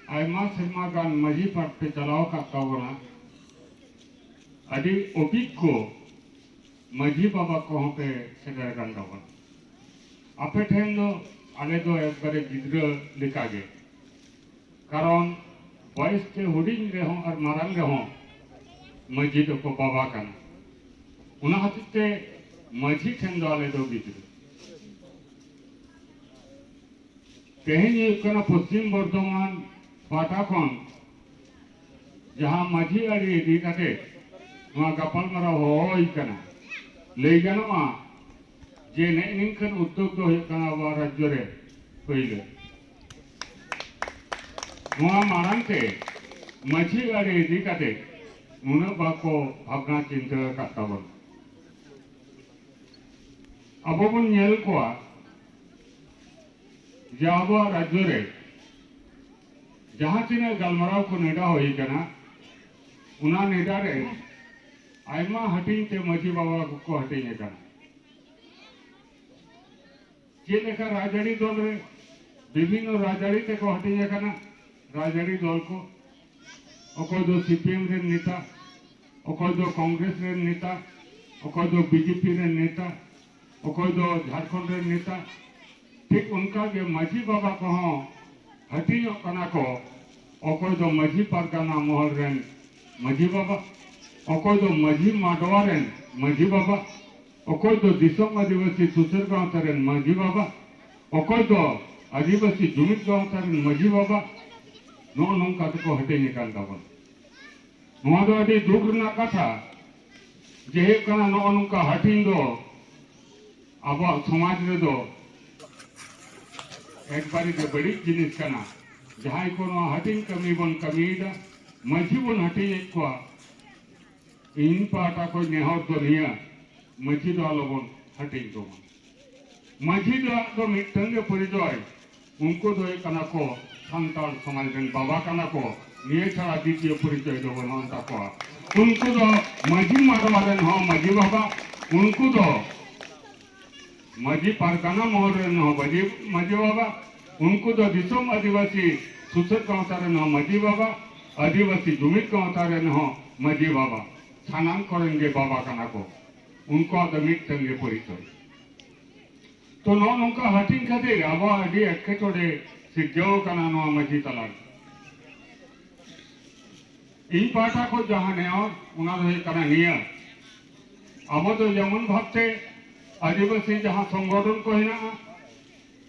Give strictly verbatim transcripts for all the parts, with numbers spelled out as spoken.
ᱟᱭᱢᱟ ᱥᱮᱨᱢᱟ ᱜᱟᱱ ᱢᱟᱹᱡᱷᱤ ᱯᱟᱴ ᱯᱮ ᱪᱟᱞᱟᱣ ᱟᱠᱟᱫ ᱛᱟᱵᱚᱱᱟ᱾ ᱟᱹᱰᱤ ᱚᱵᱷᱤᱜᱽᱜᱚ ᱢᱟᱹᱡᱷᱤ ᱵᱟᱵᱟ ᱠᱚᱦᱚᱸ ᱯᱮ ᱥᱮᱴᱮᱨ ᱟᱠᱟᱱ ᱛᱟᱵᱚᱱᱟ᱾ ᱟᱯᱮ ᱴᱷᱮᱱ ᱫᱚ ᱟᱞᱮ ᱫᱚ ᱮᱠᱵᱟᱨᱮ ᱜᱤᱫᱽᱨᱟᱹ ᱞᱮᱠᱟᱜᱮ, ᱠᱟᱨᱚᱱ ᱵᱚᱭᱮᱥ ᱛᱮ ᱦᱩᱰᱤᱧ ᱨᱮᱦᱚᱸ ᱟᱨ ᱢᱟᱨᱟᱝ ᱨᱮᱦᱚᱸ ᱢᱟᱹᱡᱷᱤ ᱫᱚᱠᱚ ᱵᱟᱵᱟ ᱠᱟᱱᱟ᱾ ᱚᱱᱟ ᱠᱷᱟᱹᱛᱤᱨ ᱛᱮ ᱢᱟᱹᱡᱷᱤ ᱴᱷᱮᱱ ᱫᱚ ᱟᱞᱮ ᱫᱚ ᱜᱤᱫᱽᱨᱟᱹ᱾ ᱛᱮᱦᱮᱧ ᱦᱩᱭᱩᱜ ᱠᱟᱱᱟ ᱯᱚᱥᱪᱤᱢ ᱵᱚᱨᱫᱷᱚᱢᱟᱱ ᱯᱟᱦᱴᱟ ᱠᱷᱚᱱ ᱡᱟᱦᱟᱸ ᱢᱟᱹᱡᱷᱤ ᱟᱹᱨᱤ ᱤᱫᱤ ᱠᱟᱛᱮ ᱱᱚᱣᱟ ᱜᱟᱯᱟᱞᱢᱟᱨᱟᱣ ᱦᱚᱦᱚ ᱦᱩᱭ ᱠᱟᱱᱟ᱾ ᱞᱟᱹᱭ ᱜᱟᱱᱚᱜᱼᱟ ᱡᱮ ᱱᱮᱜᱼᱮ ᱱᱤᱝᱠᱟᱹᱱ ᱩᱫᱽᱫᱳᱜᱽ ᱫᱚ ᱦᱩᱭᱩᱜ ᱠᱟᱱᱟ ᱟᱵᱚᱣᱟᱜ ᱨᱟᱡᱽᱡᱚ ᱨᱮ ᱯᱳᱭᱞᱳ᱾ ᱱᱚᱣᱟ ᱢᱟᱲᱟᱝ ᱛᱮ ᱢᱟᱹᱡᱷᱤ ᱟᱹᱨᱤ ᱤᱫᱤ ᱠᱟᱛᱮ ᱱᱩᱱᱟᱹᱜ ᱵᱟᱠᱚ ᱵᱷᱟᱵᱽᱱᱟ ᱪᱤᱱᱛᱟᱹ ᱟᱠᱟᱫ ᱛᱟᱵᱚᱱᱟ᱾ ᱟᱵᱚ ᱵᱚᱱ ᱧᱮᱞ ᱠᱚᱣᱟ ᱡᱮ ᱟᱵᱚᱣᱟᱜ ᱨᱟᱡᱽᱡᱚ ᱨᱮ ᱡᱟᱦᱟᱸ ᱛᱤᱱᱟᱹᱜ ᱜᱟᱞᱢᱟᱨᱟᱣ ᱠᱚ ᱱᱮᱰᱟ ᱦᱩᱭ ᱠᱟᱱᱟ, ᱚᱱᱟ ᱱᱮᱰᱟ ᱨᱮ ᱟᱭᱢᱟ ᱦᱟᱹᱴᱤᱧ ᱛᱮ ᱢᱟᱹᱡᱷᱤ ᱵᱟᱵᱟ ᱠᱚᱠᱚ ᱦᱟᱹᱴᱤᱧ ᱟᱠᱟᱱᱟ᱾ ᱪᱮᱫ ᱞᱮᱠᱟ ᱨᱟᱡᱽᱟᱹᱨᱤ ᱫᱚᱞ ᱨᱮ ᱵᱤᱵᱷᱤᱱᱱᱚ ᱨᱟᱡᱽᱟᱹᱨᱤ ᱛᱮᱠᱚ ᱦᱟᱹᱴᱤᱧ ᱟᱠᱟᱱᱟ, ᱨᱟᱡᱽᱟᱹᱨᱤ ᱫᱚᱞ ᱠᱚ, ᱚᱠᱚᱭ ᱫᱚ ᱥᱤ ᱯᱤ ᱮᱢ ᱨᱮᱱ ᱱᱮᱛᱟ, ᱚᱠᱚᱭ ᱫᱚ ᱠᱚᱝᱜᱨᱮᱥ ᱨᱮᱱ ᱱᱮᱛᱟ, ᱚᱠᱚᱭ ᱫᱚ ᱵᱤ ᱡᱮ ᱯᱤ ᱨᱮᱱ ᱱᱮᱛᱟ, ᱚᱠᱚᱭ ᱫᱚ ᱡᱷᱟᱲᱠᱷᱚᱸᱰ ᱨᱮᱱ ᱱᱮᱛᱟ᱾ ᱴᱷᱤᱠ ᱚᱱᱠᱟ ᱜᱮ ᱢᱟᱹᱡᱷᱤ ᱵᱟᱵᱟ ᱠᱚᱦᱚᱸ ᱦᱟᱹᱴᱤᱧᱚᱜ ᱠᱟᱱᱟ ᱠᱚ᱾ ᱚᱠᱚᱭ ᱫᱚ ᱢᱟᱹᱡᱷᱤ ᱯᱟᱨᱜᱟᱱᱟ ᱢᱚᱦᱚᱞ ᱨᱮᱱ ᱢᱟᱹᱡᱷᱤ ᱵᱟᱵᱟ, ᱚᱠᱚᱭ ᱫᱚ ᱢᱟᱹᱡᱷᱤ ᱢᱟᱰᱣᱟ ᱨᱮᱱ ᱢᱟᱹᱡᱷᱤ ᱵᱟᱵᱟ, ᱚᱠᱚᱭ ᱫᱚ ᱫᱤᱥᱚᱢ ᱟᱹᱫᱤᱵᱟᱹᱥᱤ ᱥᱩᱥᱟᱹᱨ ᱜᱟᱶᱛᱟ ᱨᱮᱱ ᱢᱟᱹᱡᱷᱤ ᱵᱟᱵᱟ, ᱚᱠᱚᱭ ᱫᱚ ᱟᱹᱫᱤᱵᱟᱹᱥᱤ ᱡᱩᱢᱤᱫ ᱜᱟᱶᱛᱟ ᱨᱮᱱ ᱢᱟᱹᱡᱷᱤ ᱵᱟᱵᱟ᱾ ᱱᱚᱜᱼᱚ ᱱᱚᱝᱠᱟ ᱛᱮᱠᱚ ᱦᱟᱹᱴᱤᱧ ᱟᱠᱟᱱ ᱛᱟᱵᱚᱱᱟ᱾ ᱱᱚᱣᱟ ᱫᱚ ᱟᱹᱰᱤ ᱫᱩᱠ ᱨᱮᱱᱟᱜ ᱠᱟᱛᱷᱟ ᱡᱮ ᱦᱩᱭᱩᱜ ᱠᱟᱱᱟ, ᱱᱚᱜᱼᱚ ᱱᱚᱝᱠᱟ ᱦᱟᱹᱴᱤᱧ ᱫᱚ ᱟᱵᱚᱣᱟᱜ ᱥᱚᱢᱟᱡᱽ ᱨᱮᱫᱚ ᱮᱠᱵᱟᱨᱮ ᱜᱮ ᱵᱟᱹᱲᱤᱡ ᱡᱤᱱᱤᱥ ᱠᱟᱱᱟ᱾ ᱡᱟᱦᱟᱸᱭ ᱠᱚ ᱱᱚᱣᱟ ᱦᱟᱹᱴᱤᱧ ᱠᱟᱹᱢᱤ ᱵᱚᱱ ᱠᱟᱹᱢᱤᱭᱮᱫᱟ, ᱢᱟᱹᱡᱷᱤ ᱵᱚᱱ ᱦᱟᱹᱴᱤᱧᱮᱫ ᱠᱚᱣᱟ, ᱤᱧ ᱯᱟᱦᱴᱟ ᱠᱷᱚᱱ ᱱᱮᱦᱚᱨ ᱫᱚ ᱱᱤᱭᱟᱹ, ᱢᱟᱹᱡᱷᱤ ᱫᱚ ᱟᱞᱚᱵᱚᱱ ᱦᱟᱹᱴᱤᱧ ᱠᱚᱢᱟ᱾ ᱢᱟᱹᱡᱷᱤ ᱫᱚ ᱟᱜ ᱫᱚ ᱢᱤᱫᱴᱟᱝ ᱜᱮ ᱯᱚᱨᱤᱪᱚᱭ, ᱩᱱᱠᱩ ᱫᱚ ᱦᱩᱭᱩᱜ ᱠᱟᱱᱟ ᱠᱚ ᱥᱟᱱᱛᱟᱲ ᱥᱚᱢᱟᱡᱽ ᱨᱮᱱ ᱵᱟᱵᱟ ᱠᱟᱱᱟ ᱠᱚ, ᱱᱤᱭᱟᱹ ᱪᱷᱟᱲᱟ ᱫᱤᱛᱤᱭᱚ ᱯᱚᱨᱤᱪᱚᱭ ᱫᱚ ᱵᱟᱹᱱᱩᱜ ᱟᱱ ᱛᱟᱠᱚᱣᱟ᱾ ᱩᱱᱠᱩ ᱫᱚ ᱢᱟᱹᱡᱷᱤ ᱢᱟᱰᱣᱟ ᱨᱮᱱ ᱦᱚᱸ ᱢᱟᱹᱡᱷᱤ ᱵᱟᱵᱟ, ᱩᱱᱠᱩ ᱫᱚ ᱢᱟᱹᱡᱷᱤ ᱯᱟᱨᱜᱟᱱᱟ ᱢᱚᱦᱚᱞ ᱨᱮᱱ ᱦᱚᱸ ᱢᱟᱹᱡᱷᱤ, ᱢᱟᱹᱡᱷᱤ ᱵᱟᱵᱟ, ᱩᱱᱠᱩ ᱫᱚ ᱫᱤᱥᱚᱢ ᱟᱹᱫᱤᱵᱟᱹᱥᱤ ᱥᱩᱥᱟᱹᱨ ᱜᱟᱶᱛᱟ ᱨᱮᱱ ᱦᱚᱸ ᱢᱟᱹᱡᱷᱤ ᱵᱟᱵᱟ, ᱟᱹᱫᱤᱵᱟᱹᱥᱤ ᱡᱩᱢᱤᱫ ᱜᱟᱶᱛᱟ ᱨᱮᱱ ᱦᱚᱸ ᱢᱟᱹᱡᱷᱤ ᱵᱟᱵᱟ, ᱥᱟᱱᱟᱢ ᱠᱚᱨᱮᱱ ᱜᱮ ᱵᱟᱵᱟ ᱠᱟᱱᱟ ᱠᱚ᱾ ᱩᱱᱠᱩᱣᱟᱜ ᱫᱚ ᱢᱤᱫᱴᱟᱝ ᱜᱮ ᱯᱚᱨᱤᱪᱚᱭ᱾ ᱛᱚ, ᱱᱚᱜᱼᱚ ᱱᱚᱝᱠᱟ ᱦᱟᱹᱴᱤᱧ ᱠᱷᱟᱹᱛᱤᱨ ᱟᱵᱚᱣᱟᱜ ᱟᱹᱰᱤ ᱮᱴᱠᱮᱴᱚᱬᱮ ᱥᱤᱨᱡᱟᱹᱣ ᱠᱟᱱᱟ ᱱᱚᱣᱟ ᱢᱟᱹᱡᱷᱤ ᱛᱟᱞᱟᱨᱮ᱾ ᱤᱧ ᱯᱟᱦᱴᱟ ᱠᱷᱚᱱ ᱡᱟᱦᱟᱸ ᱱᱮᱦᱚᱨ, ᱚᱱᱟ ᱫᱚ ᱦᱩᱭᱩᱜ ᱠᱟᱱᱟ ᱱᱤᱭᱟᱹ, ᱟᱵᱚ ᱫᱚ ᱡᱮᱢᱚᱱ ᱵᱷᱟᱵᱛᱮ ᱟᱹᱫᱤᱵᱟᱹᱥᱤ ᱡᱟᱦᱟᱸ ᱥᱚᱝᱜᱚᱴᱷᱚᱱ ᱠᱚ ᱦᱮᱱᱟᱜᱼᱟ,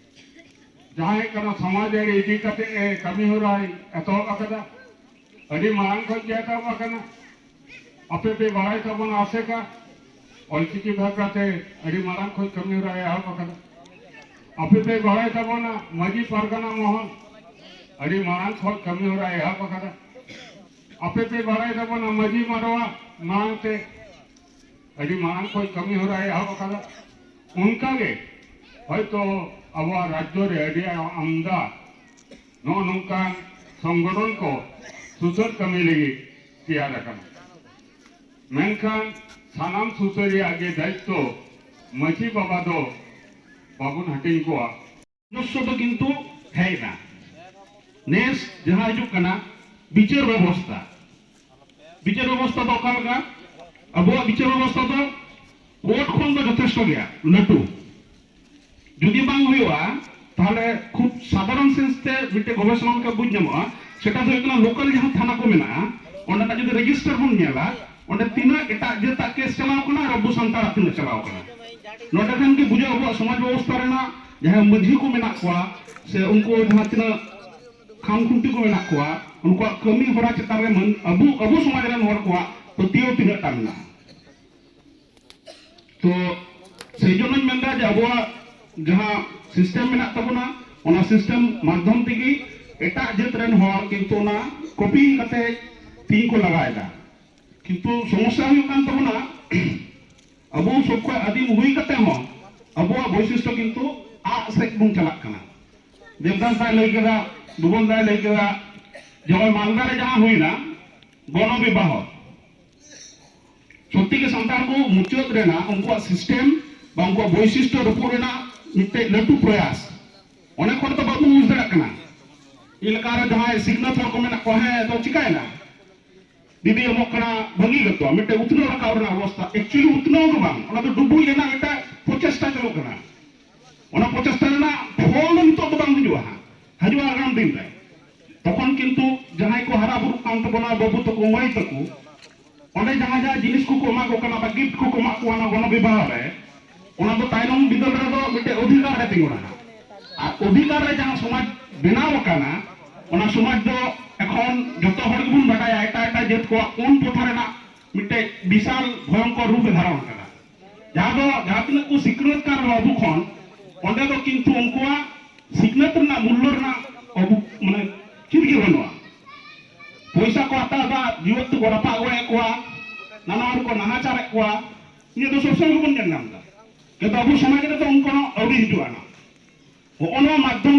ᱡᱟᱦᱟᱸ ᱦᱩᱭᱩᱜ ᱠᱟᱱᱟ ᱥᱚᱢᱟᱡᱽ ᱟᱹᱨᱤ ᱤᱫᱤ ᱠᱟᱛᱮ ᱮ ᱠᱟᱹᱢᱤ ᱦᱚᱨᱟᱭ ᱮᱛᱚᱦᱚᱵ ᱟᱠᱟᱫᱟ, ᱟᱹᱰᱤ ᱢᱟᱲᱟᱝ ᱠᱷᱚᱱ ᱜᱮ ᱮᱛᱚᱦᱚᱵ ᱟᱠᱟᱱᱟ᱾ ᱟᱯᱮ ᱯᱮ ᱵᱟᱲᱟᱭ ᱛᱟᱵᱚᱱᱟ ᱟᱥᱮᱠᱟ, ᱚᱞᱪᱤᱠᱤ ᱵᱷᱟᱥᱟᱛᱮ ᱟᱹᱰᱤ ᱢᱟᱲᱟᱝ ᱠᱷᱚᱱ ᱠᱟᱹᱢᱤ ᱦᱚᱨᱟᱭ ᱮᱦᱚᱵ ᱟᱠᱟᱫᱟ᱾ ᱟᱯᱮ ᱯᱮ ᱵᱟᱲᱟᱭ ᱛᱟᱵᱚᱱᱟ ᱢᱟᱹᱡᱷᱤ ᱯᱟᱨᱜᱟᱱᱟ ᱢᱚᱦᱚᱞ ᱟᱹᱰᱤ ᱢᱟᱲᱟᱝ ᱠᱷᱚᱱ ᱠᱟᱹᱢᱤ ᱦᱚᱨᱟᱭ ᱮᱦᱚᱵ ᱟᱠᱟᱫᱟ᱾ ᱟᱯᱮ ᱯᱮ ᱵᱟᱲᱟᱭ ᱛᱟᱵᱚᱱᱟ ᱢᱟᱹᱡᱷᱤ ᱢᱟᱰᱣᱟ ᱢᱟᱲᱟᱝ ᱛᱮ ᱟᱹᱰᱤ ᱢᱟᱲᱟᱝ ᱠᱷᱚᱱ ᱠᱟᱹᱢᱤ ᱦᱚᱨᱟᱭ ᱮᱦᱚᱵ ᱟᱠᱟᱫᱟ᱾ ᱚᱱᱠᱟᱜᱮ ᱦᱚᱭᱛᱚ ᱟᱵᱚᱣᱟᱜ ᱨᱟᱡᱽᱡᱚ ᱨᱮ ᱟᱹᱰᱤ ᱟᱢᱫᱟ ᱱᱚᱜᱼᱚ ᱱᱚᱝᱠᱟᱱ ᱥᱚᱝᱜᱚᱴᱷᱚᱱ ᱠᱚ ᱥᱩᱥᱟᱹᱨ ᱠᱟᱹᱢᱤ ᱞᱟᱹᱜᱤᱫ ᱛᱮᱭᱟᱨ ᱟᱠᱟᱱᱟ᱾ ᱢᱮᱱᱠᱷᱟᱱ ᱥᱟᱱᱟᱢ ᱥᱩᱥᱟᱹᱨᱤᱭᱟᱹ ᱜᱮ ᱫᱟᱭᱤᱛᱛᱚ ᱢᱟᱹᱡᱷᱤ ᱵᱟᱵᱟ ᱫᱚ ᱵᱟᱵᱚᱱ ᱦᱟᱹᱴᱤᱧ ᱠᱚᱣᱟ᱾ ᱥᱚᱢᱚᱥᱥᱟ ᱫᱚ ᱠᱤᱱᱛᱩ ᱦᱮᱡ ᱮᱱᱟ᱾ ᱱᱮᱥ ᱡᱟᱦᱟᱸ ᱦᱤᱡᱩᱜ ᱠᱟᱱᱟ ᱵᱤᱪᱟᱹᱨ ᱵᱮᱵᱚᱥᱛᱷᱟ, ᱵᱤᱪᱟᱹᱨ ᱵᱮᱵᱚᱥᱛᱷᱟ ᱫᱚ ᱚᱠᱟ ᱞᱮᱠᱟ? ᱟᱵᱚᱣᱟᱜ ᱵᱤᱪᱟᱹᱨ ᱵᱮᱵᱚᱥᱛᱷᱟ ᱫᱚ ᱠᱳᱨᱴ ᱠᱷᱚᱱ ᱫᱚ ᱡᱚᱛᱷᱮᱥᱴᱚ ᱜᱮᱭᱟ, ᱞᱟᱹᱴᱩ᱾ ᱡᱩᱫᱤ ᱵᱟᱝ ᱦᱩᱭᱩᱜᱼᱟ, ᱛᱟᱦᱚᱞᱮ ᱠᱷᱩᱵ ᱥᱟᱫᱷᱟᱨᱚᱱ ᱥᱮᱱᱥ ᱛᱮ ᱢᱤᱫᱴᱮᱡ ᱜᱚᱵᱮᱥᱚᱱᱟ ᱞᱮᱠᱟ ᱵᱩᱡᱽ ᱧᱟᱢᱚᱜᱼᱟ, ᱥᱮᱴᱟ ᱫᱚ ᱦᱩᱭᱩᱜ ᱠᱟᱱᱟ ᱞᱳᱠᱟᱞ ᱡᱟᱦᱟᱸ ᱛᱷᱟᱱᱟ ᱠᱚ ᱢᱮᱱᱟᱜᱼᱟ, ᱚᱸᱰᱮᱱᱟᱜ ᱡᱩᱫᱤ ᱨᱮᱡᱤᱥᱴᱟᱨ ᱵᱚᱱ ᱧᱮᱞᱟ, ᱚᱸᱰᱮ ᱛᱤᱱᱟᱹᱜ ᱮᱴᱟᱜ ᱡᱟᱹᱛᱟᱜ ᱠᱮᱥ ᱪᱟᱞᱟᱣ ᱠᱟᱱᱟ ᱟᱨ ᱟᱵᱚ ᱥᱟᱱᱛᱟᱲᱟᱜ ᱛᱤᱱᱟᱹᱜ ᱪᱟᱞᱟᱣ ᱠᱟᱱᱟ᱾ ᱱᱚᱰᱮ ᱠᱷᱟᱱ ᱜᱮ ᱵᱩᱡᱷᱟᱹᱜᱼᱟ ᱟᱵᱚᱣᱟᱜ ᱥᱚᱢᱟᱡᱽ ᱵᱮᱵᱚᱥᱛᱷᱟ ᱨᱮᱱᱟᱜ ᱡᱟᱦᱟᱸᱭ ᱢᱟᱹᱡᱷᱤ ᱠᱚ ᱢᱮᱱᱟᱜ ᱠᱚᱣᱟ ᱥᱮ ᱩᱱᱠᱩ ᱡᱟᱦᱟᱸ ᱛᱤᱱᱟᱹᱜ ᱠᱷᱟᱢ ᱠᱷᱩᱱᱴᱤ ᱠᱚ ᱢᱮᱱᱟᱜ ᱠᱚᱣᱟ, ᱩᱱᱠᱩᱣᱟᱜ ᱠᱟᱹᱢᱤ ᱦᱚᱨᱟ ᱪᱮᱛᱟᱱ ᱨᱮ ᱢᱟᱹᱱ-, ᱟᱵᱚ, ᱟᱵᱚ ᱥᱚᱢᱟᱡᱽ ᱨᱮᱱ ᱦᱚᱲ ᱠᱚᱣᱟᱜ ᱯᱟᱹᱛᱭᱟᱹᱣ ᱛᱤᱱᱟᱹᱜ ᱴᱟ ᱢᱮᱱᱟᱜᱼᱟ᱾ ᱛᱚ ᱥᱮᱭ ᱡᱚᱱᱱᱚᱧ ᱢᱮᱱᱫᱟ ᱡᱮ ᱟᱵᱚᱣᱟᱜ ᱡᱟᱦᱟᱸ ᱥᱤᱥᱴᱮᱢ ᱢᱮᱱᱟᱜ ᱛᱟᱵᱚᱱᱟ, ᱚᱱᱟ ᱥᱤᱥᱴᱮᱢ ᱢᱟᱫᱽᱫᱷᱚᱢ ᱛᱮᱜᱮ ᱮᱴᱟᱜ ᱡᱟᱹᱛ ᱨᱮᱱ ᱦᱚᱲ ᱠᱤᱱᱛᱩ ᱚᱱᱟ ᱠᱚᱯᱤ ᱠᱟᱛᱮ ᱛᱤᱧ ᱠᱚ ᱞᱟᱜᱟᱭᱮᱫᱟ᱾ ᱠᱤᱱᱛᱩ ᱥᱚᱢᱚᱥᱥᱟ ᱦᱩᱭᱩᱜ ᱠᱟᱱ ᱛᱟᱵᱚᱱᱟ, ᱟᱵᱚ ᱥᱚᱵ ᱠᱷᱚᱱ ᱟᱹᱫᱤᱢ ᱦᱩᱭ ᱠᱟᱛᱮ ᱦᱚᱸ ᱟᱵᱚᱣᱟᱜ ᱵᱳᱭᱥᱤᱥᱴᱚ ᱠᱤᱱᱛᱩ ᱟᱜ ᱥᱮᱫ ᱵᱚᱱ ᱪᱟᱞᱟᱜ ᱠᱟᱱᱟ᱾ ᱫᱮᱵᱫᱟᱥ ᱫᱟᱭ ᱞᱟᱹᱭ ᱠᱮᱫᱟ, ᱵᱷᱩᱵᱚᱱ ᱫᱟᱭ ᱞᱟᱹᱭ ᱠᱮᱫᱟ, ᱡᱮᱢᱚᱱ ᱢᱟᱞᱫᱟ ᱨᱮ ᱡᱟᱦᱟᱸ ᱦᱩᱭᱱᱟ ᱜᱚᱱᱚ ᱵᱤᱵᱟᱦᱚ, ᱥᱚᱛᱛᱤ ᱜᱮ ᱥᱟᱱᱛᱟᱲ ᱠᱚ ᱢᱩᱪᱟᱹᱫ ᱨᱮᱱᱟᱜ ᱩᱱᱠᱩᱣᱟᱜ ᱥᱤᱥᱴᱮᱢ ᱵᱟ ᱩᱱᱠᱩᱣᱟᱜ ᱵᱳᱭᱥᱤᱥᱴᱚ ᱨᱟᱹᱯᱩᱫ ᱨᱮᱱᱟᱜ ᱢᱤᱫᱴᱮᱡ ᱞᱟᱹᱴᱩ ᱯᱨᱚᱭᱟᱥ᱾ ᱚᱱᱮ ᱠᱷᱚᱱ ᱫᱚ ᱵᱟᱵᱚᱱ ᱵᱩᱡᱽ ᱫᱟᱲᱮᱭᱟᱜ ᱠᱟᱱᱟ᱾ ᱮᱞᱟᱠᱟ ᱨᱮ ᱡᱟᱦᱟᱸᱭ ᱥᱤᱠᱷᱱᱟᱹᱛ ᱦᱚᱲ ᱠᱚ ᱢᱮᱱᱟᱜ ᱠᱚᱣᱟ, ᱦᱮᱸ, ᱛᱚ ᱪᱤᱠᱟᱭᱮᱱᱟ? ᱫᱤᱫᱤ ᱮᱢᱚᱜ ᱠᱟᱱᱟ, ᱵᱷᱟᱹᱜᱤ ᱜᱮᱛᱚ, ᱢᱤᱫᱴᱮᱡ ᱩᱛᱱᱟᱹᱣ ᱨᱟᱠᱟᱵ ᱨᱮᱱᱟᱜ ᱚᱵᱚᱥᱛᱟ᱾ Actually ᱩᱛᱱᱟᱹᱣ ᱫᱚ ᱵᱟᱝ, ᱚᱱᱟ ᱫᱚ ᱰᱩᱵᱩᱡ ᱨᱮᱱᱟᱜ ᱢᱤᱫᱴᱮᱡ ᱯᱨᱚᱪᱮᱥᱴᱟ ᱪᱟᱹᱞᱩᱜ ᱠᱟᱱᱟ᱾ ᱚᱱᱟ ᱯᱨᱚᱪᱮᱥᱴᱟ ᱨᱮᱱᱟᱜ ᱯᱷᱚᱞ ᱫᱚ ᱱᱤᱛᱚᱜ ᱫᱚ ᱵᱟᱝ ᱦᱤᱡᱩᱜᱼᱟ ᱦᱟᱸᱜ, ᱦᱤᱡᱩᱜᱼᱟ ᱟᱜᱟᱢ ᱫᱤᱱ ᱨᱮ᱾ ᱛᱚᱠᱷᱚᱱ ᱠᱤᱱᱛᱩ ᱡᱟᱦᱟᱸᱭ ᱠᱚ ᱦᱟᱨᱟ ᱵᱩᱨᱩᱜ ᱠᱟᱱ ᱛᱟᱵᱚᱱᱟ, ᱵᱟᱹᱵᱩ ᱛᱟᱠᱚ, ᱢᱟᱹᱭ ᱛᱟᱠᱚ, ᱚᱸᱰᱮ ᱡᱟᱦᱟᱸ ᱡᱟᱦᱟᱸ ᱡᱤᱱᱤᱥ ᱠᱚᱠᱚ ᱮᱢᱟ ᱠᱚ ᱠᱟᱱᱟ ᱵᱟ ᱜᱤᱯᱷᱴ ᱠᱚᱠᱚ ᱮᱢᱟ ᱠᱚ ᱠᱟᱱᱟ ᱜᱚᱱᱚ ᱵᱤᱵᱟᱦ ᱨᱮ, ᱚᱱᱟ ᱫᱚ ᱛᱟᱭᱱᱚᱢ ᱵᱤᱫᱟᱹᱞ ᱨᱮᱫᱚ ᱢᱤᱫᱴᱮᱡ ᱚᱫᱷᱤᱠᱟᱨ ᱨᱮ ᱛᱤᱸᱜᱩᱱᱟ᱾ ᱟᱨ ᱚᱫᱷᱤᱠᱟᱨ ᱨᱮ ᱡᱟᱦᱟᱸ ᱥᱚᱢᱟᱡᱽ ᱵᱮᱱᱟᱣ ᱟᱠᱟᱱᱟ, ᱚᱱᱟ ᱥᱚᱢᱟᱡᱽ ᱫᱚ ᱮᱠᱷᱚᱱ ᱡᱚᱛᱚ ᱦᱚᱲ ᱜᱮᱵᱚᱱ ᱵᱟᱰᱟᱭᱟ ᱮᱴᱟᱜ ᱮᱴᱟᱜ ᱡᱟᱹᱛ ᱠᱚᱣᱟᱜ ᱠᱩᱱ ᱯᱨᱚᱛᱷᱟ ᱨᱮᱱᱟᱜ ᱢᱤᱫᱴᱮᱡ ᱵᱤᱥᱟᱞ ᱵᱷᱚᱭᱚᱝᱠᱚᱨ ᱨᱩᱯ ᱮ ᱫᱷᱟᱨᱚᱱ ᱟᱠᱟᱫᱟ᱾ ᱡᱟᱦᱟᱸ ᱫᱚ ᱡᱟᱦᱟᱸ ᱛᱤᱱᱟᱹᱜ ᱠᱚ ᱥᱤᱠᱷᱱᱟᱹᱛ ᱠᱟᱱ ᱨᱮᱦᱚᱸ ᱟᱵᱚ ᱠᱷᱚᱱ, ᱚᱸᱰᱮ ᱫᱚ ᱠᱤᱱᱛᱩ ᱩᱱᱠᱩᱣᱟᱜ ᱥᱤᱠᱷᱱᱟᱹᱛ ᱨᱮᱱᱟᱜ ᱢᱩᱞᱞᱚ ᱨᱮᱱᱟᱜ ᱟᱵᱚ ᱢᱟᱱᱮ ᱪᱮᱫ ᱜᱮ ᱵᱟᱹᱱᱩᱜᱼᱟ᱾ ᱯᱚᱭᱥᱟ ᱠᱚ ᱦᱟᱛᱟᱣ ᱮᱫᱟ, ᱡᱤᱣᱮᱫ ᱛᱮᱠᱚ ᱨᱟᱯᱟᱜ ᱜᱚᱡ ᱮᱫ ᱠᱚᱣᱟ, ᱱᱟᱱᱟ ᱦᱚᱲ ᱠᱚ ᱱᱟᱦᱟᱪᱟᱨᱮᱫ ᱠᱚᱣᱟ᱾ ᱱᱤᱭᱟᱹ ᱫᱚ ᱥᱚᱵ ᱥᱚᱢᱚᱭ ᱜᱮᱵᱚᱱ ᱧᱮᱞ ᱧᱟᱢ ᱮᱫᱟ᱾ ᱠᱤᱱᱛᱩ ᱟᱵᱚ ᱥᱚᱢᱟᱡᱽ ᱨᱮᱫᱚ ᱚᱱᱠᱟᱱᱟᱜ ᱟᱹᱣᱨᱤ ᱦᱤᱡᱩᱜᱼᱟ ᱱᱟᱜ᱾ ᱦᱚᱸᱜᱼᱚ ᱱᱚᱣᱟ ᱢᱟᱫᱽᱫᱷᱚᱢ